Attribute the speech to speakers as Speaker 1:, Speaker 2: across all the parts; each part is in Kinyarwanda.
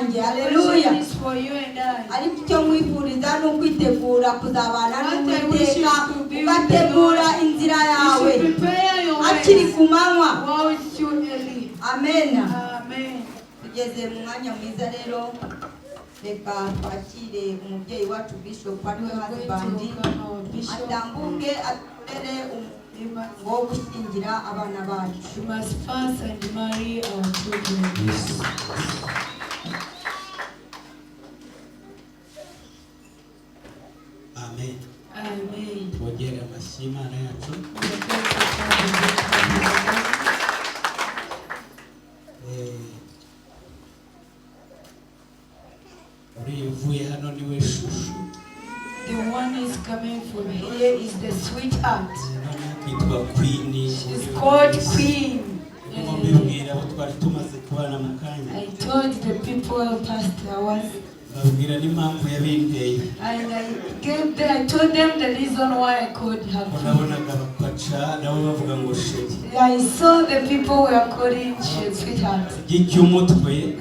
Speaker 1: nanjye. Haleluya.
Speaker 2: Question is for you and I.
Speaker 1: Ariko icyo nkwifuriza ni ukwitegura kuzabana
Speaker 2: What I wish
Speaker 1: n'Uwiteka,
Speaker 2: is to be with the
Speaker 1: ugategura
Speaker 2: Lord.
Speaker 1: inzira
Speaker 2: You
Speaker 1: yawe
Speaker 2: should prepare your
Speaker 1: hakiri
Speaker 2: ways
Speaker 1: ku manywa.
Speaker 2: while it's still early.
Speaker 1: Amen.
Speaker 2: Amen.
Speaker 1: Tugeze mu mwanya mwiza rero, reka twakire umubyeyi wacu bishop, ariwe
Speaker 2: We are going
Speaker 1: husband,
Speaker 2: to welcome our bishop.
Speaker 1: atambuke aturere umuhango wo gushyingira abana bacu.
Speaker 2: We must fast and marry our children.
Speaker 3: Yes. Amen.
Speaker 2: Amen.
Speaker 3: Twongere amashyi Imana yacu.
Speaker 2: We are going to clap the big hand of the Lord.
Speaker 3: Uriya uvuye hano niwe chouchou.
Speaker 2: The one is coming from here is the sweetheart.
Speaker 3: Noneho akitwa Queen.
Speaker 2: She's called Queen.
Speaker 3: Ndimo mbibwira abo twari tumaze kubana mu kanya,
Speaker 2: I told the people past hours
Speaker 3: babwira n'impamvu yabinteye,
Speaker 2: and I told them the reason why I called her
Speaker 3: ko
Speaker 2: Queen.
Speaker 3: nabonaga bakaca nabo bavuga ngo chérie.
Speaker 2: I saw the people were calling she sweetheart.
Speaker 3: Ry'icyumutwe,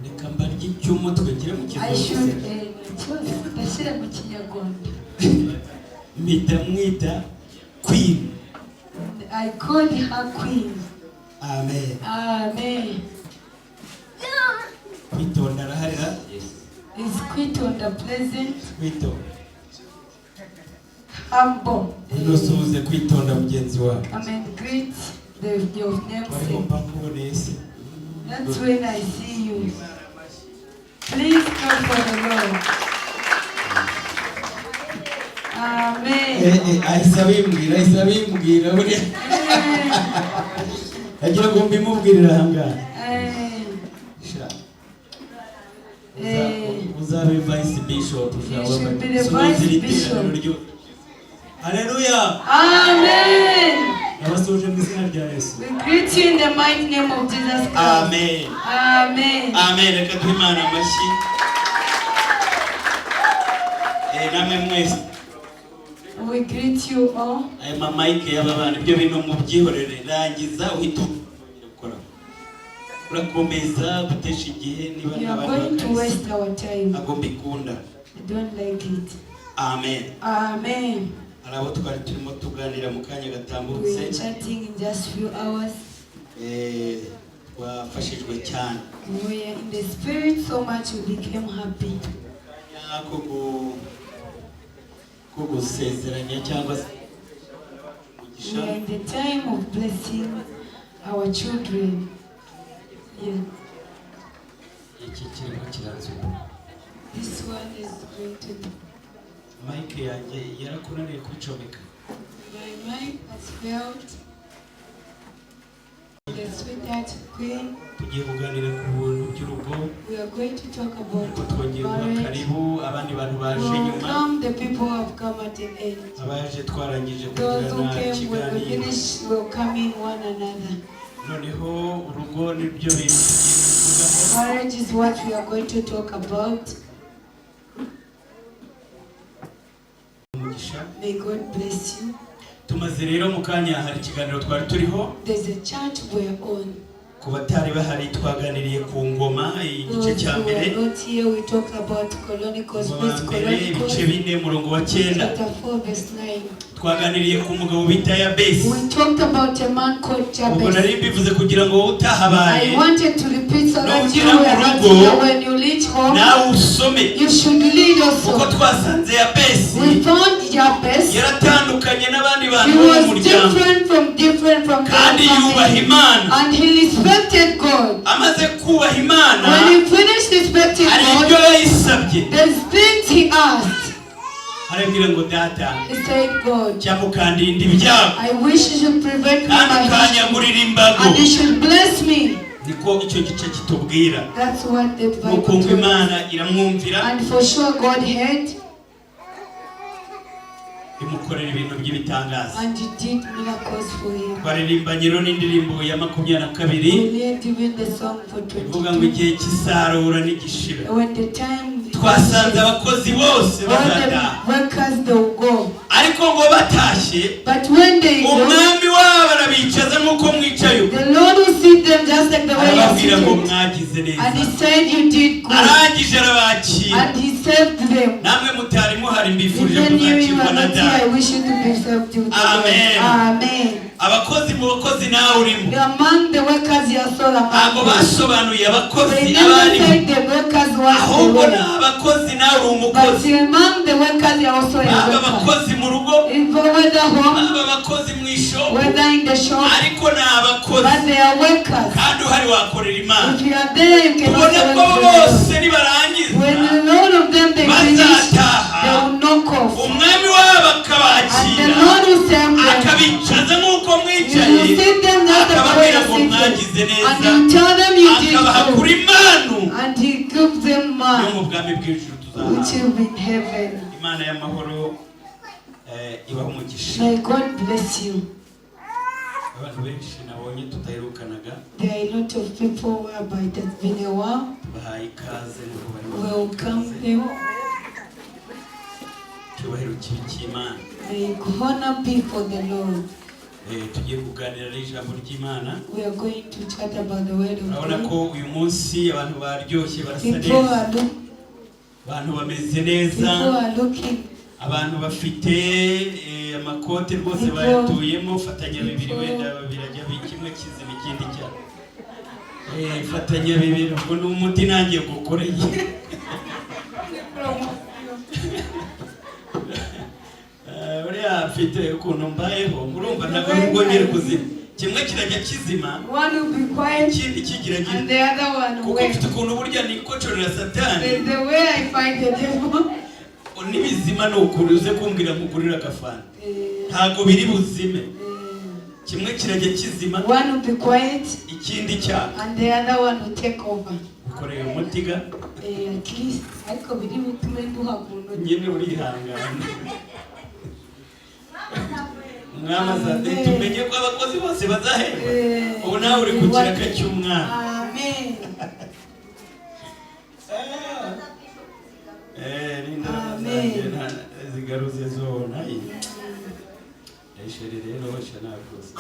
Speaker 3: reka mba ry'icyumutwe ngire mu
Speaker 2: I should
Speaker 3: kizungu.
Speaker 2: Ikibazo ndashyira mu Kinyarwanda.
Speaker 3: Mpita mwita Queen.
Speaker 2: I called her Queen.
Speaker 3: Amen.
Speaker 2: Amen.
Speaker 3: Kwitonda araharira.
Speaker 2: Is Kwitonda present?
Speaker 3: Kwitonda.
Speaker 2: Humble.
Speaker 3: Ntusuhuze Kwitonda mugenzi wawe.
Speaker 2: Come and greet your
Speaker 3: Wariho
Speaker 2: namesake.
Speaker 3: mba nkuboneye se.
Speaker 2: That's when I see you. Please clap for the Lord. Amen.
Speaker 3: Ahise abimbwira, ahise abimbwira buriya
Speaker 2: Amen.
Speaker 3: Agira ngo mbimubwirire aha ngaha.
Speaker 2: Amen.
Speaker 3: Sha.
Speaker 2: Eh.
Speaker 3: Uzabe vice bishop.
Speaker 2: You should be the vice bishop.
Speaker 3: Haleluya.
Speaker 2: Amen.
Speaker 3: Nabasuhuje mu izina rya Yesu.
Speaker 2: We greet you in the mighty name of Jesus Christ.
Speaker 3: Amen.
Speaker 2: Amen.
Speaker 3: Amen. Reka duhe Imana amashyi. Namwe mwese.
Speaker 2: We greet you all.
Speaker 3: Aya mamayike y'aba bana, ibyo bintu mubyihorere, rangiza uhita gukora, urakomeza gutesha igihe niba
Speaker 2: We are
Speaker 3: n'abandi
Speaker 2: going to
Speaker 3: bakarisa.
Speaker 2: Waste our time.
Speaker 3: Ntabwo mbikunda.
Speaker 2: I don't like it.
Speaker 3: Amen.
Speaker 2: Amen.
Speaker 3: Hari abo twari turimo tuganira mu kanya
Speaker 2: We
Speaker 3: gatambutse.
Speaker 2: were chatting in just few hours.
Speaker 3: Twafashijwe cyane.
Speaker 2: We were in the spirit so much we became happy.
Speaker 3: Ko gusezeranya cyangwa se umugisha.
Speaker 2: We are in the time of blessing our children. Yeah.
Speaker 3: Iki kirimo kiranzura.
Speaker 2: This one is going to.
Speaker 3: Mike yanjye yarakunaniye kwicomeka.
Speaker 2: My mic has failed. The sweetheart Queen.
Speaker 3: Tugiye kuganira ku bintu by'urugo.
Speaker 2: We are going to talk about
Speaker 3: Ariko twongeye guha
Speaker 2: marriage.
Speaker 3: karibu abandi bantu baje nyuma,
Speaker 2: Welcome the people who have come at the end.
Speaker 3: Abaje twarangije
Speaker 2: Those who
Speaker 3: kugirana
Speaker 2: came when we
Speaker 3: ikiganiro.
Speaker 2: finish will come in one another.
Speaker 3: Noneho urugo nibyo bintu tugiye kuvugaho.
Speaker 2: Marriage is what we are going to talk about.
Speaker 3: Umugisha.
Speaker 2: May God bless you.
Speaker 3: Tumaze rero mu kanya hari ikiganiro twari turiho.
Speaker 2: There's a chat we're on.
Speaker 3: Ku batari bahari, twaganiriye ku Ngoma igice
Speaker 2: Those
Speaker 3: cya
Speaker 2: who
Speaker 3: mbere.
Speaker 2: are not here, we talked about Chronicles,
Speaker 3: Ngoma
Speaker 2: First
Speaker 3: mbere ibice
Speaker 2: Chronicles,
Speaker 3: 4, umurongo wa 9.
Speaker 2: chapter 4, verse 9.
Speaker 3: Twaganiriye ku mugabo bita Yabesi.
Speaker 2: We talked about a man called
Speaker 3: Ubwo nari
Speaker 2: Jabez.
Speaker 3: mbivuze kugira ngo wowe utahabaye,
Speaker 2: I wanted to repeat so that you
Speaker 3: nugera mu
Speaker 2: were not
Speaker 3: rugo,
Speaker 2: here when you reach home.
Speaker 3: Nawe usome.
Speaker 2: You should read
Speaker 3: Kuko
Speaker 2: also.
Speaker 3: twasanze Yabesi
Speaker 2: We found Jabez.
Speaker 3: yaratandukanye n'abandi bantu
Speaker 2: He
Speaker 3: bo mu
Speaker 2: was
Speaker 3: muryango,
Speaker 2: different from their
Speaker 3: kandi yubaha
Speaker 2: family.
Speaker 3: Imana.
Speaker 2: And he respected God.
Speaker 3: Amaze kubaha Imana,
Speaker 2: When he finished respecting
Speaker 3: hari ibyo
Speaker 2: God,
Speaker 3: yayisabye.
Speaker 2: there's things he asked.
Speaker 3: Arabwira ngo Data,
Speaker 2: He said, "God,
Speaker 3: cyangwa ukandinda ibyago,
Speaker 2: I wish you should prevent me
Speaker 3: kandi
Speaker 2: my
Speaker 3: ukanyagurira imbago."
Speaker 2: and you should bless me."
Speaker 3: Niko icyo gice kitubwira.
Speaker 2: That's what the Bible
Speaker 3: Nuko ngo
Speaker 2: told us.
Speaker 3: Imana iramwumvira,
Speaker 2: And for sure God heard
Speaker 3: imukorera ibintu by'ibitangaza.
Speaker 2: And he did miracles for him.
Speaker 3: Twaririmbanye rero n'indirimbo ya 22,
Speaker 2: We learned even the song for
Speaker 3: ivuga ngo
Speaker 2: 22.
Speaker 3: igihe cy'isarura nigishira,
Speaker 2: When the time
Speaker 3: twasanze abakozi bose
Speaker 2: all
Speaker 3: bazataha.
Speaker 2: the workers, they will go.
Speaker 3: Ariko Ariko ngo batashye,
Speaker 2: But when they go,
Speaker 3: umwami wabo arabicaza nk'uko mwicaye ubu.
Speaker 2: the Lord will sit them just like the way you
Speaker 3: Arababwira ngo
Speaker 2: seated.
Speaker 3: mwagize
Speaker 2: And he
Speaker 3: neza.
Speaker 2: said you did good.
Speaker 3: Arangije arabakira.
Speaker 2: And he served them.
Speaker 3: Namwe mutari muhari, mbifurije
Speaker 2: Even you, you
Speaker 3: kuzakirwa
Speaker 2: are
Speaker 3: na
Speaker 2: not here.
Speaker 3: data.
Speaker 2: I wish you to be served with the Lord.
Speaker 3: Amen.
Speaker 2: Amen.
Speaker 3: Abakozi, mu bakozi nawe urimo.
Speaker 2: You are among the workers, you are so
Speaker 3: Ntabwo
Speaker 2: among them.
Speaker 3: basobanuye abakozi
Speaker 2: They never
Speaker 3: abarimu,
Speaker 2: said the workers was the
Speaker 3: ahubwo ni
Speaker 2: way.
Speaker 3: abakozi, nawe uri
Speaker 2: But
Speaker 3: umukozi.
Speaker 2: you're among the workers, you are also a
Speaker 3: Baba
Speaker 2: worker.
Speaker 3: abakozi mu rugo,
Speaker 2: If whether home,
Speaker 3: baba abakozi mu ishop,
Speaker 2: whether in the shop,
Speaker 3: ariko ni abakozi.
Speaker 2: but they are workers.
Speaker 3: Kandi uhari wakorera Imana.
Speaker 2: If you are there, you can
Speaker 3: Tubona
Speaker 2: also
Speaker 3: ko
Speaker 2: work for the Lord.
Speaker 3: bose nibarangiza
Speaker 2: When a lot of them they finish, they
Speaker 3: bazataha,
Speaker 2: will knock off.
Speaker 3: umwami wabo
Speaker 2: And the
Speaker 3: akabakira,
Speaker 2: Lord will serve them.
Speaker 3: akabicaza nk'uko
Speaker 2: You
Speaker 3: mwicaye,
Speaker 2: will sit them just the way
Speaker 3: akababwira
Speaker 2: you
Speaker 3: ngo mwagize
Speaker 2: seated.
Speaker 3: neza,
Speaker 2: And you tell them you did
Speaker 3: akabaha
Speaker 2: good.
Speaker 3: kuri manu
Speaker 2: And he gives them
Speaker 3: yo
Speaker 2: man,
Speaker 3: mu bwami bw'ijuru
Speaker 2: which
Speaker 3: tuzahabwa.
Speaker 2: will be in heaven.
Speaker 3: Imana y'amahoro ibaha umugisha.
Speaker 2: May God bless you.
Speaker 3: Abantu benshi nabonye tudaherukanaga,
Speaker 2: There are a lot of people whereby it has been a while.
Speaker 3: tubahaye ikaze nuko barimo.
Speaker 2: Welcome them.
Speaker 3: Icyubahiro kibi cy'Imana.
Speaker 2: May honor be for the Lord.
Speaker 3: Tugiye kuganira n'ijambo ry'Imana.
Speaker 2: We are going to chat about the word of
Speaker 3: Urabona
Speaker 2: God.
Speaker 3: ko uyu munsi abantu baryoshye, barasa
Speaker 2: People
Speaker 3: neza,
Speaker 2: are look,
Speaker 3: abantu bameze neza,
Speaker 2: people are looking.
Speaker 3: Abantu bafite amakote rwose bayatuyemo. Fatanya bibiri, wenda birajya kimwe kizima ikindi cya fatanya bibiri, ubwo ni umuti nanjye gukoreye. Buriya mfite ukuntu mbayeho, murumva ntabwo ari bwongere kuzima, kimwe kirajya kizima,
Speaker 2: One will be quiet
Speaker 3: ikindi kigira
Speaker 2: and
Speaker 3: gito,
Speaker 2: the other one
Speaker 3: kuko
Speaker 2: will.
Speaker 3: mfite ukuntu burya nikocorera Satani.
Speaker 2: The way I find the devil.
Speaker 3: N'ibizima ni ukuri uze kumbwira nkugurire agafanta, ntabwo biri buzime, kimwe kirajya kizima,
Speaker 2: One will be quiet
Speaker 3: ikindi cyaka.
Speaker 2: and the other one will take over.
Speaker 3: Ukoreye umutiga.
Speaker 2: At least ariko biri butume nduha ku ntoki.
Speaker 3: Nyine urihangana, umwami azade tumenye ko abakozi bose bazahemba. Ubu nawe uri ku kiraka cy'umwami.
Speaker 2: Amen.
Speaker 3: N'indabo
Speaker 2: Amen.
Speaker 3: zanjye zigaruze zona esheri rero sha nakoze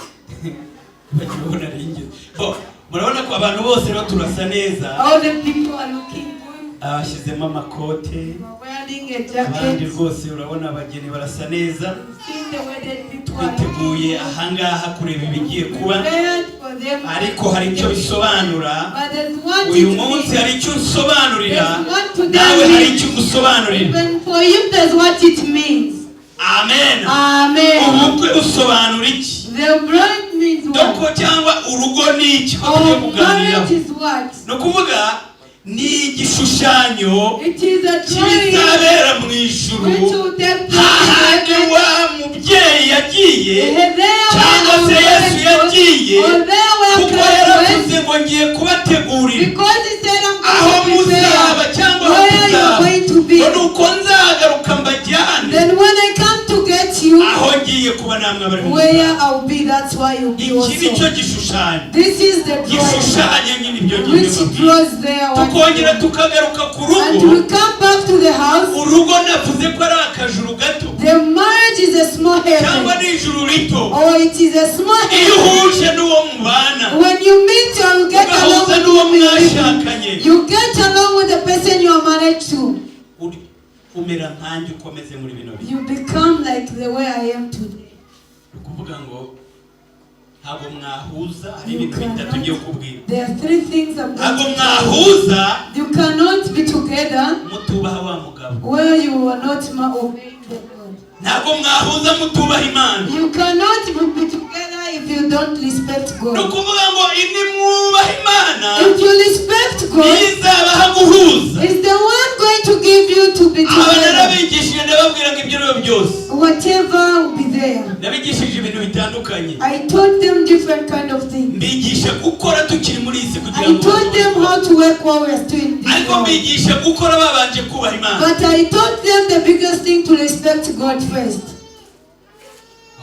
Speaker 3: bakibona ringize. Bo murabona ko abantu bose rero turasa neza.
Speaker 2: All the people are looking good.
Speaker 3: Abashyizemo amakote,
Speaker 2: You are wearing a
Speaker 3: abandi
Speaker 2: jacket.
Speaker 3: rwose urabona abageni barasa neza.
Speaker 2: Seeing the wedded people are
Speaker 3: Twiteguye
Speaker 2: looking good.
Speaker 3: ahangaha kureba ibigiye kuba,
Speaker 2: Prepared for them.
Speaker 3: ariko hari icyo bisobanura.
Speaker 2: But there's one
Speaker 3: Uyu
Speaker 2: it
Speaker 3: munsi
Speaker 2: means.
Speaker 3: hari icyo usobanurira,
Speaker 2: There's what to
Speaker 3: nawe hari
Speaker 2: means.
Speaker 3: icyo ugusobanurira.
Speaker 2: Even for you, there's what it means.
Speaker 3: Amen.
Speaker 2: Amen.
Speaker 3: Ubukwe busobanura iki?
Speaker 2: The bride means what?
Speaker 3: Doko cyangwa urugo ni iki ko tugiye
Speaker 2: Or
Speaker 3: kuganiraho?
Speaker 2: marriage is what?
Speaker 3: Ni ukuvuga ni igishushanyo
Speaker 2: It is a drawing
Speaker 3: cy'ibizabera mu ijuru,
Speaker 2: which will take place in
Speaker 3: hahandi
Speaker 2: heaven.
Speaker 3: wa mubyeyi yagiye,
Speaker 2: There
Speaker 3: cyangwa se
Speaker 2: where
Speaker 3: Yesu
Speaker 2: our
Speaker 3: yagiye,
Speaker 2: or there where
Speaker 3: kuko
Speaker 2: Christ went,
Speaker 3: yaravuze ngo ngiye kubategurira
Speaker 2: because he said, I'm
Speaker 3: aho
Speaker 2: going to
Speaker 3: muzaba
Speaker 2: prepare
Speaker 3: cyangwa aho
Speaker 2: where you are
Speaker 3: tuzaba,
Speaker 2: going to be.
Speaker 3: ngo ni uko nzagaruka mbajyane
Speaker 2: Then when I come to get you,
Speaker 3: aho ngiye kuba, namwe abari mu
Speaker 2: where
Speaker 3: muzaba.
Speaker 2: I'll be, that's why you'll be
Speaker 3: Iki ni cyo
Speaker 2: also.
Speaker 3: gishushanyo
Speaker 2: This is the drawing
Speaker 3: gishushanya nyine ibyo ngibyo
Speaker 2: which
Speaker 3: mbabwira.
Speaker 2: draws there.
Speaker 3: Tukongera tukagaruka ku
Speaker 2: And
Speaker 3: rugo.
Speaker 2: we come back to the house.
Speaker 3: Urugo navuze ko ari akajuru gato,
Speaker 2: The marriage is a small
Speaker 3: cyangwa
Speaker 2: heaven,
Speaker 3: ni ijuru rito.
Speaker 2: or it is a small
Speaker 3: Iyo
Speaker 2: heaven.
Speaker 3: uhuje n'uwo mubana,
Speaker 2: When you meet or you get along
Speaker 3: ugahuza
Speaker 2: with
Speaker 3: n'uwo
Speaker 2: whom you live,
Speaker 3: mwashakanye,
Speaker 2: you get along with the person you are married to.
Speaker 3: Umera nkanjye ukomeze muri bino bihe.
Speaker 2: You become like the way I am today.
Speaker 3: Ni ukuvuga ngo ntabwo mwahuza, hari
Speaker 2: You
Speaker 3: ibintu bitatu ngiye
Speaker 2: cannot.
Speaker 3: kubwira.
Speaker 2: There are three things I'm
Speaker 3: Ntabwo
Speaker 2: going to tell you.
Speaker 3: mwahuza
Speaker 2: You cannot be together
Speaker 3: mutubaha wa mugabo.
Speaker 2: where you are not obeying the Lord.
Speaker 3: Ntabwo mwahuza mutubaha Imana.
Speaker 2: You cannot be together if you don't respect
Speaker 3: Ni
Speaker 2: God.
Speaker 3: ukuvuga ngo nimwubaha Imana,
Speaker 2: If you respect God,
Speaker 3: izabaha guhuza.
Speaker 2: is the one going to give you to be
Speaker 3: Aba
Speaker 2: together.
Speaker 3: narabigishije, ndababwira ngo ibyo ari byo byose,
Speaker 2: Whatever will be there.
Speaker 3: nabigishije ibintu bitandukanye.
Speaker 2: I taught them different kind of things.
Speaker 3: Mbigisha gukora tukiri muri iyi si kugira
Speaker 2: I
Speaker 3: ngo,
Speaker 2: taught them how to work while we are still in this
Speaker 3: ariko
Speaker 2: world.
Speaker 3: mbigisha gukora babanje kubaha Imana.
Speaker 2: But I taught them the biggest thing, to respect God first.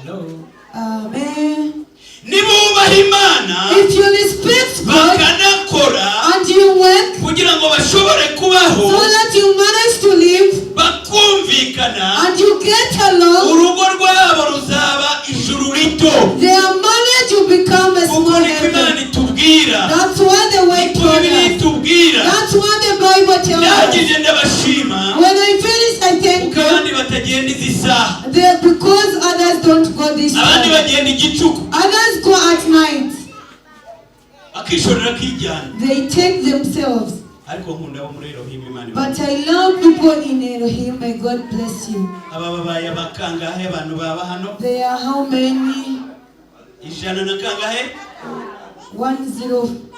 Speaker 3: Hello?
Speaker 2: Amen.
Speaker 3: Nibubaha Imana
Speaker 2: If you respect God
Speaker 3: bakanakora
Speaker 2: and you work
Speaker 3: kugira ngo bashobore kubaho,
Speaker 2: so that you manage to live
Speaker 3: bakumvikana,
Speaker 2: and you get along,
Speaker 3: urugo Ndabashima
Speaker 2: When I finish, I thank
Speaker 3: kuko
Speaker 2: you.
Speaker 3: abandi batagenda izi saha.
Speaker 2: Because others don't go this
Speaker 3: Abandi
Speaker 2: time.
Speaker 3: bagenda igicuku.
Speaker 2: Others go at night.
Speaker 3: Akishorera akijyana.
Speaker 2: They take themselves.
Speaker 3: Ariko nkunda abo muri Elohim, Imana
Speaker 2: But I love people in Elohim. May God bless you.
Speaker 3: Aba babaye abakangahe abantu baba hano?
Speaker 2: They are how many?
Speaker 3: Ijana na kangahe?
Speaker 2: 10.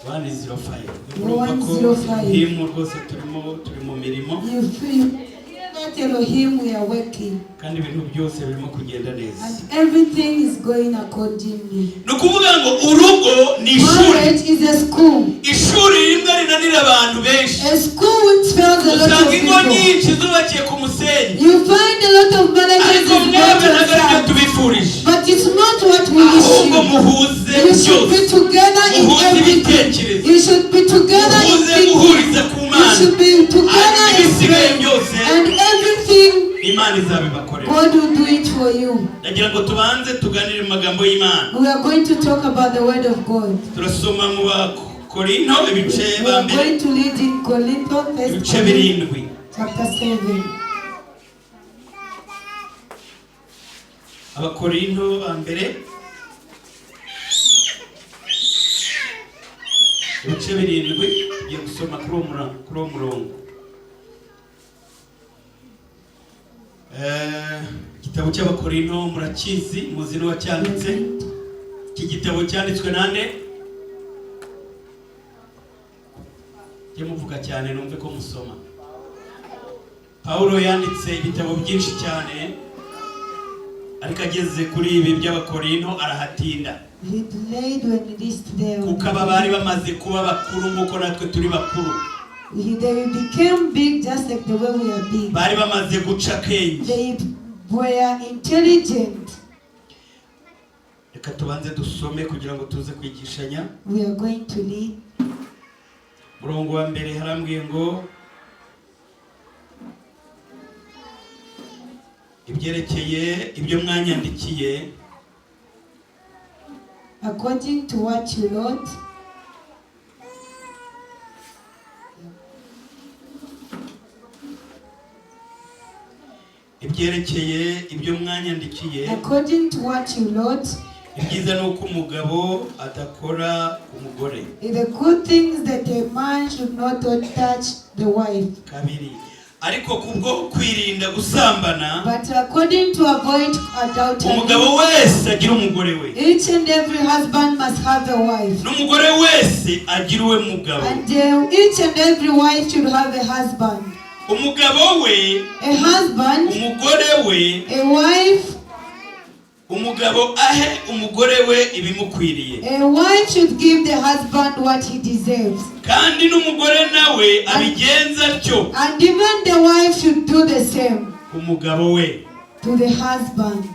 Speaker 3: 105. Urumva ko
Speaker 2: 105.
Speaker 3: Elohim rwose turimo, turi mu mirimo.
Speaker 2: You feel that Elohim, we are working.
Speaker 3: Kandi ibintu byose birimo kugenda neza.
Speaker 2: And everything is going accordingly.
Speaker 3: Ni ukuvuga ngo urugo ni ishuri.
Speaker 2: Marriage is a school.
Speaker 3: Ishuri rimwe rinanira abantu benshi.
Speaker 2: A school which fails a lot of
Speaker 3: Usanga ingo
Speaker 2: people.
Speaker 3: nyinshi zubakiye ku musenyi.
Speaker 2: You find a lot of marriages
Speaker 3: Ariko
Speaker 2: is
Speaker 3: mwebwe
Speaker 2: built on
Speaker 3: ntabwo aribyo
Speaker 2: sand.
Speaker 3: tubifurije.
Speaker 2: But it's not what we wish
Speaker 3: Ahubwo
Speaker 2: you.
Speaker 3: muhuze
Speaker 2: You should be
Speaker 3: byose.
Speaker 2: together in
Speaker 3: Muhuze
Speaker 2: everything.
Speaker 3: ibitekerezo.
Speaker 2: You should be together in
Speaker 3: Muhuze
Speaker 2: thinking.
Speaker 3: guhuriza ku
Speaker 2: You
Speaker 3: Mana.
Speaker 2: should be together
Speaker 3: Hanyuma
Speaker 2: in
Speaker 3: ibisigaye
Speaker 2: praying.
Speaker 3: byose
Speaker 2: And everything,
Speaker 3: Imana izabibakorera.
Speaker 2: God will do it for you.
Speaker 3: Ndagira ngo tubanze tuganire mu magambo y'Imana.
Speaker 2: We are going to talk about the word of God.
Speaker 3: Turasoma mu Bakorinto ibice
Speaker 2: We
Speaker 3: ba
Speaker 2: are
Speaker 3: mbere
Speaker 2: going to read in Corinthians, first
Speaker 3: ibice
Speaker 2: Corinthians,
Speaker 3: 7.
Speaker 2: chapter 7.
Speaker 3: Abakorinto ba mbere ibice 7, tugiye gusoma kuri uwo murongo. Igitabo cy'Abakorinto murakizi, muzi n'uwacyanditse. Iki gitabo cyanditswe nande? Jye muvuga cyane numve ko musoma. Pawulo yanditse ibitabo byinshi cyane, ariko ageze kuri ibi by'Abakorinto arahatinda.
Speaker 2: He delayed when he reached there.
Speaker 3: Kuko aba bari bamaze kuba bakuru nk'uko natwe turi bakuru.
Speaker 2: They became big just like the way we are big.
Speaker 3: Bari bamaze guca akenge.
Speaker 2: They were intelligent.
Speaker 3: Reka tubanze dusome kugira ngo tuze kwigishanya.
Speaker 2: We are going to read.
Speaker 3: Murongo wa mbere harambwiye ngo ibyerekeye ibyo mwanyandikiye,
Speaker 2: According to what you wrote,
Speaker 3: ibyerekeye ibyo mwanyandikiye,
Speaker 2: according to what you wrote,
Speaker 3: ibyiza ni uko umugabo adakora ku mugore.
Speaker 2: The good things that a man should not touch the wife.
Speaker 3: Kabiri, ariko kubwo kwirinda gusambana,
Speaker 2: But according to avoid adultery,
Speaker 3: umugabo wese agira umugore we,
Speaker 2: each and every husband must have a wife.
Speaker 3: N'umugore wese agira uwe mugabo.
Speaker 2: And each and every wife should have a husband.
Speaker 3: Umugabo we,
Speaker 2: A husband,
Speaker 3: umugore we,
Speaker 2: a wife,
Speaker 3: umugabo ahe umugore we ibimukwiriye,
Speaker 2: a wife should give the husband what he deserves.
Speaker 3: Kandi n'umugore nawe abigenza atyo
Speaker 2: And even the wife should do the same
Speaker 3: ku mugabo we.
Speaker 2: To the husband.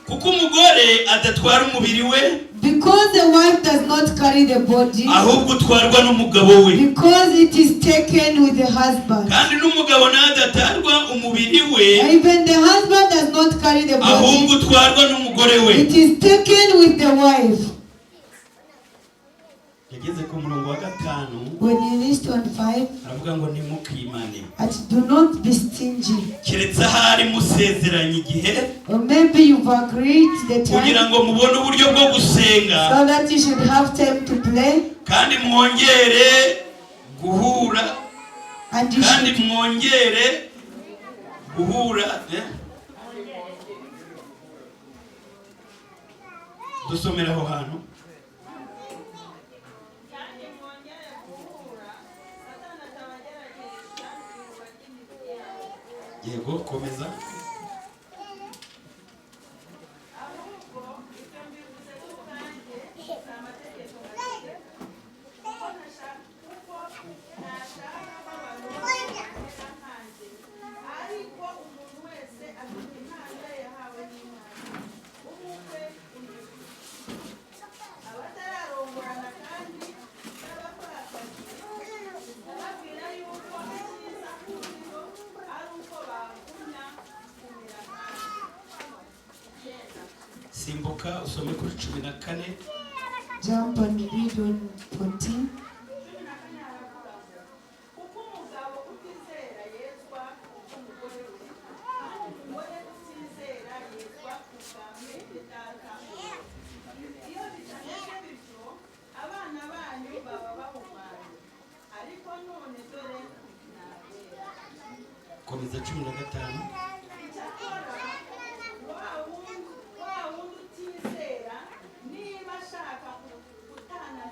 Speaker 3: Kuko umugore adatwara umubiri we,
Speaker 2: Because the wife does not carry the body,
Speaker 3: ahubwo utwarwa n'umugabo we.
Speaker 2: Because it is taken with the husband.
Speaker 3: Kandi n'umugabo nawe adatwarwa umubiri we,
Speaker 2: Even the husband does not carry the body,
Speaker 3: ahubwo utwarwa n'umugore we.
Speaker 2: It is taken with the wife.
Speaker 3: Yageze ku murongo wa 5,
Speaker 2: When he reached on 5,
Speaker 3: aravuga ngo ntimukimane,
Speaker 2: at do not be stingy.
Speaker 3: Keretse ahari musezeranye igihe,
Speaker 2: Or maybe you've agreed the
Speaker 3: kugira
Speaker 2: time
Speaker 3: ngo mubone uburyo bwo gusenga,
Speaker 2: so that you should have time to play
Speaker 3: kandi mwongere guhura,
Speaker 2: and you
Speaker 3: kandi
Speaker 2: should
Speaker 3: mwongere guhura, eh? Dusomera aho hantu.
Speaker 4: Kandi mwongere guhura, Satani atabagerageresha iruba ry'imibiri yabo.
Speaker 3: Yego, komeza.
Speaker 4: Ahubwo ibyo mbivuze ku bwanjye, si amategeko mbategeka, kuko ntashaka ko abantu bose bamera nkanjye, ariko umuntu wese afite impano yahawe n'Imana, umwe undi ukwe. Abatararongorana kandi n'abapfakazi ndababwira yuko icyiza kuri bo ari uko bagumya kumera nkanjye. 9.
Speaker 3: Simbuka usome kuri 14.
Speaker 2: Jump and read on 14.
Speaker 4: 14 haravuga ngo kuko umugabo
Speaker 3: Komeza 15.
Speaker 4: Icyakora wa wundi utizera, niba ashaka gutana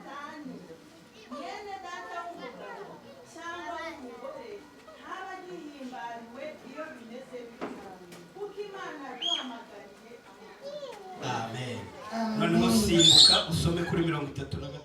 Speaker 4: tane mwene data w'umugabo cyangwa w'umugore, ntaba agihimbariwe iyo bimeze bityo, kuko Imana yaduhamagariye amahoro.
Speaker 3: Amen. Noneho simbuka usome kuri 35.